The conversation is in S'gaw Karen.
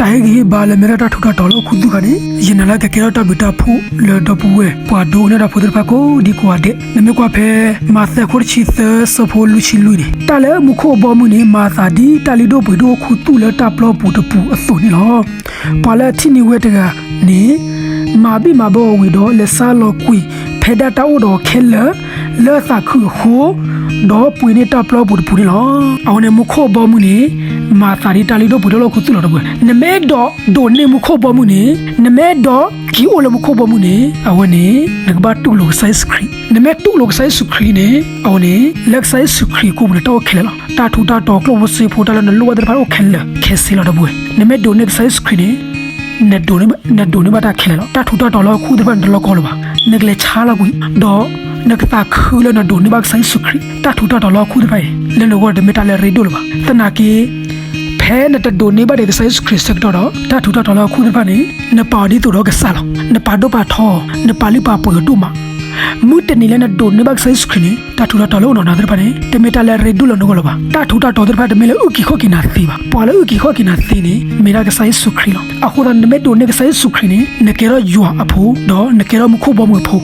တၢ်ဟ့ၣ်ဂံၢ်ဟ့ၣ်ဘါလၢမ့ၢ်ဒၣ်တၢ်ထူးတၢ်တီၤလၢဟီၣ်ခိၣ်သူၣ်တဖၣ်န့ၣ် ယနာ်လၢကကဲထီၣ်တၢ်ဘျုးတၢ်ဖှိၣ်လၢဒီပုၢ်ဝဲၢ် ပှၤဒိကနၣ်တၢ်ဖိသ့ၣ်တဖၣ်ကိးဒံကိးဂၤဒဲး. နမ့ၢ်ကွၢ်ဖဲ မးသဲအခိၣ်တဆံသၢအဆၢဖိလွံၢ်ဆံလွံၢ်န့ၣ်, တၢ်လၢမူခိၣ်ဘီမုၢ်န့ၣ် မၤအသးဒ်တၢ်လုၢ်ဒိၣ်ပှ့ၤဒိၣ်ဟီၣ်ခိၣ်သူၣ်လၢတၢ်ပျီပူၤတပူၤအသိးန့ၣ်လီၤ. ပှၤလၢအထံၣ်န့ၢ်ဝဲတဂၤန့ၣ် မၤဘံၣ်မၤဘၢအီၤဝံၤဒီး လဲၤဆါလီၤကွံာ်ဖဲဒၣ်တၢ်အိၣ်ဒီးအီၤခဲလၢာ် လၢအသးခုအဃိ, ဒီးပှ့ၤန့ၢ်တၢ်ပျီပူၤတပူၤန့ၣ်လီၤ. အဝဲန့ၣ်မူခိၣ်ဘီမုၢ်န့ၣ် မၤအသးဒ်တၢ်လုၢ်ဒိၣ်ပှ့ၤဒိၣ်လၢဟီၣ်ခိၣ်သူၣ်လီၤ ဒီပုၢ်ဝဲၢ်. နမ့ၢ်အဲၣ်ဒိးဒိးန့ၢ်မူခိၣ်ဘီမုၢ်န့ၣ်, နမ့ၢ်အဲၣ်ဒိးက့ၤအိၣ်လၢမူခိၣ်ဘီမုၢ်န့ၣ်, အဝဲန့ၣ် နကဘၣ်တူၢ်လိာ်ကစၢ်ယ့ၣ်ၡူးခရံာ်. နမ့ၢ်တူၢ်လိာ်ကစၢ်ယ့ၣ်ၡူးခရံာ်န့ၣ် အဝဲန့ၣ် လၢကစၢ်ယ့ၣ်ၡူးခရံာ်အပူၤန့ၣ် တၢ်အိၣ်ခဲလၢာ်လီၤ. တၢ်ထူးတၢ်တီၤ ကျိၣ်ဖိစ့ဖိ တၢ်လၢနလိၣ်ဘၣ်သ့ၣ်တဖၣ်အိၣ်ခဲလၢာ်ခဲဆ့လီၤ ဒီပုၢ်ဝဲၢ်. နမ့ၢ်ဒိးန့ၢ်ကစၢ်ယ့ၣ်ၡူးခရံာ်န့ၣ် နဒိးန့ၢ်ဘၣ်တၢ်ခဲလၢာ်လီၤ. တၢ်ထူးတၢ်တီၤလၢဟီၣ်ခိၣ်သ့ၣ်တဖၣ်န့ၣ် တလီၢ်ကီလၢၤဘၣ်. နကလဲၤဆါလီၤကွံာ် ဒီးနကသးခုလၢနဒိးန့ၢ်ဘၣ်ကစၢ်ယ့ၣ်ၡူးခရံာ်. တၢ်ထူးတၢ်တီၤလၢဟီၣ်ခိၣ်သ့ၣ်တဖၣ်အံၤ လၢနဂီၢ်တမ့ၢ်တၢ်လၢအရ့ဒိၣ်လၢၤဘၣ်. သနာ်က့ ဖဲနတဒိးန့ၢ်ဘၣ်ဒီးကစၢ်ယ့ၣ်ၡူးခရံာ်ဆၢကတီၢ်ဒီး တၢ်ထူးတၢ်တီၤလၢဟီၣ်ခိၣ်သ့ၣ်တဖၣ်န့ၣ် နပာ်အီၤဒ်သိးဒီးကစၢ်လီၤ. နပာ်ဒိၣ်ပာ်ထီအီၤ, နပာ်လုၢ်ပာ်ပှ့ၤအီၤဒိၣ်မး. မုၢ်တနံၤလၢနဒိးန့ၢ်ဘၣ်ကစၢ်ယ့ၣ်ၡူးခရံာ်န့ၣ် တၢ်ထူးတၢ်တီၤလၢအိၣ်နီၢ်နၤသ့ၣ်တဖၣ်န့ၣ် တမ့ၢ်တၢ်လၢအရ့ဒိၣ်လၢနဂီၢ်လၢၤဘၣ်. တၢ်ထူးတၢ်တီၤသ့ၣ်တဖၣ် တမ့ၢ်လၢအုၣ်က့ၤခီၣ်က့ၤနၤသ့ဘၣ်. ပှၤလၢအုၣ်က့ၤခီၣ်က့ၤနၤသ့န့ၣ် မ့ၢ်ဒၣ်ကစၢ်ယ့ၣ်ၡူးခရံာ်လီၤ. အဃိသတး နမ့ၢ်ဒိးန့ၢ်ကစၢ်ယ့ၣ်ၡူးခရံာ်န့ၣ် နကဲထီၣ်ယွၤအဖိ ဒီးနကဲထီၣ်မူခိၣ်ဘီမုၢ်အဖိ.